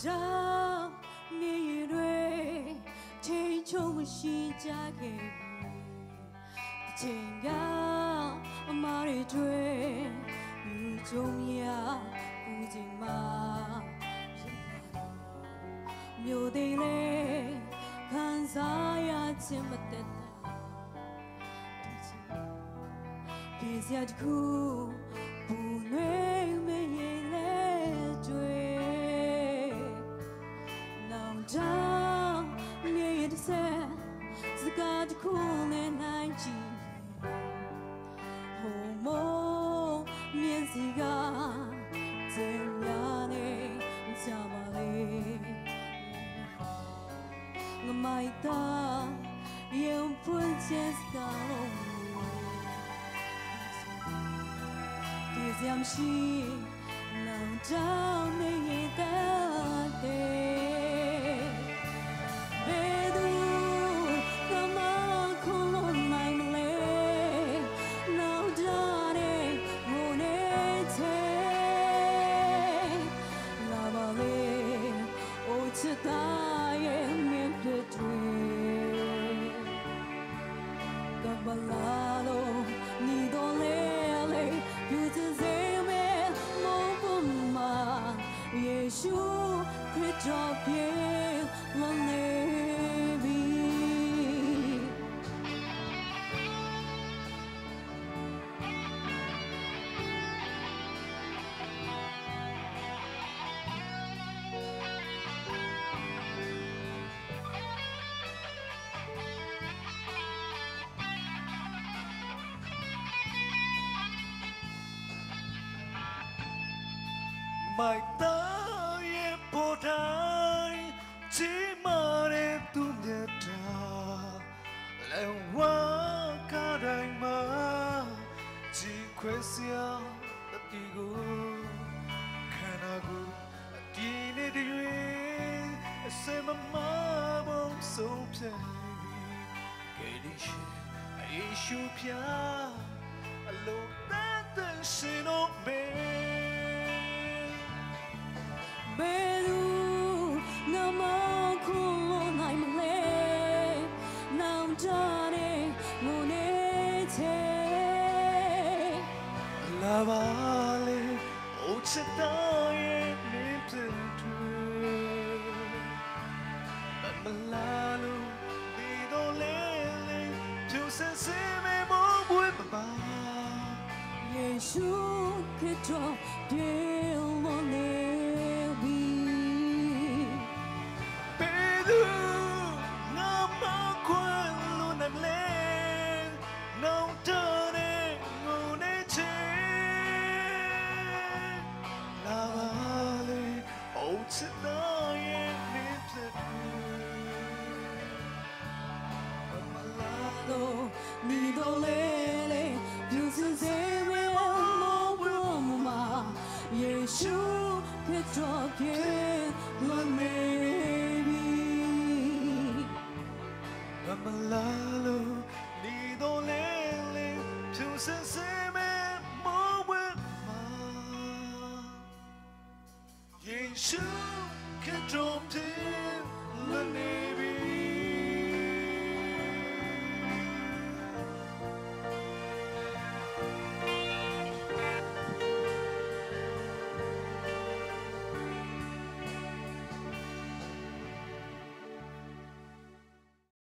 တောင်မြေရည်တွေချိန်ချုံမရှိကြခဲ့ပြီ။ချိန်ကအမားတွေတွေယူကြုံရကူချိန်မှာမြို့သေးလေခံစားရခြင်းမသက်တာဒီချိန်ပြေစရာတစ်ခုပူနွေးမရင်လေတွေနောင်တမြေရတဲ့စကားတစ်ခုနဲ့နိုင်ကြည့်ဟိုမောမြင်စီကတင်များနေကြပါလေငမိုက်တာရင်ဖွင့်ချက်စကားလုံးဒီစယမရှိနောင်တနေရတဲ့ဘယ်သူကမှခုလုံးနိုင်မလဲနောင်တနေငိုနေချေလာပါလေအိုချစ်သားရဲ့မြင်ဖြစ်တွေကပလာလို့ညီတော်လေလေပြူစေမဲမောပမာယေရှုခရစ်တော်ပြေလွန်နေပြီ မိုက်သားရဲ့ပေါ်တိုင်းချီမာတဲ့သူမြတ်တာလဲဝါကတိုင်းမှာကြည်ခွဲစရာတတိကိုခန္ဓာကိုယ်အဒီနေ့တည်းအစမမဘုံဆုံးဖြတ်ပြီးကယ်ဒီရှင်ယေရှုဖျားအလုံးတန်တန်ရှင်တော်မေ ဘယ်သူငါမခုလုံးနိုင်မလဲနောင်တနေငိုနေချေ လာပါလေအိုချစ်တော်ရဲ့မင်းဖြစ်သူမလာလို့ဒီတော့လေလေကျူစင်စင်မေမောဘွေးပါ ယေရှုခရစ်တော်ပြေလွန်နေပြီ ပေသူငါမခွန်းလို့နေမလဲနောင်တနေငိုနေချေလာပါလေအိုချစ်တော်ရဲ့မင်းဖြစ်သူမလာ တော့ညီတော်လေးလေးပြူစင်စေမေမောဘမယေရှုခရစ်တော်ပြေလွန်နေပြီ မလာလို့ဒီတော့လေလေဖြူစင်စင်မဲမောဝဲမှာယေရှုခရစ်တော်ဖြစ်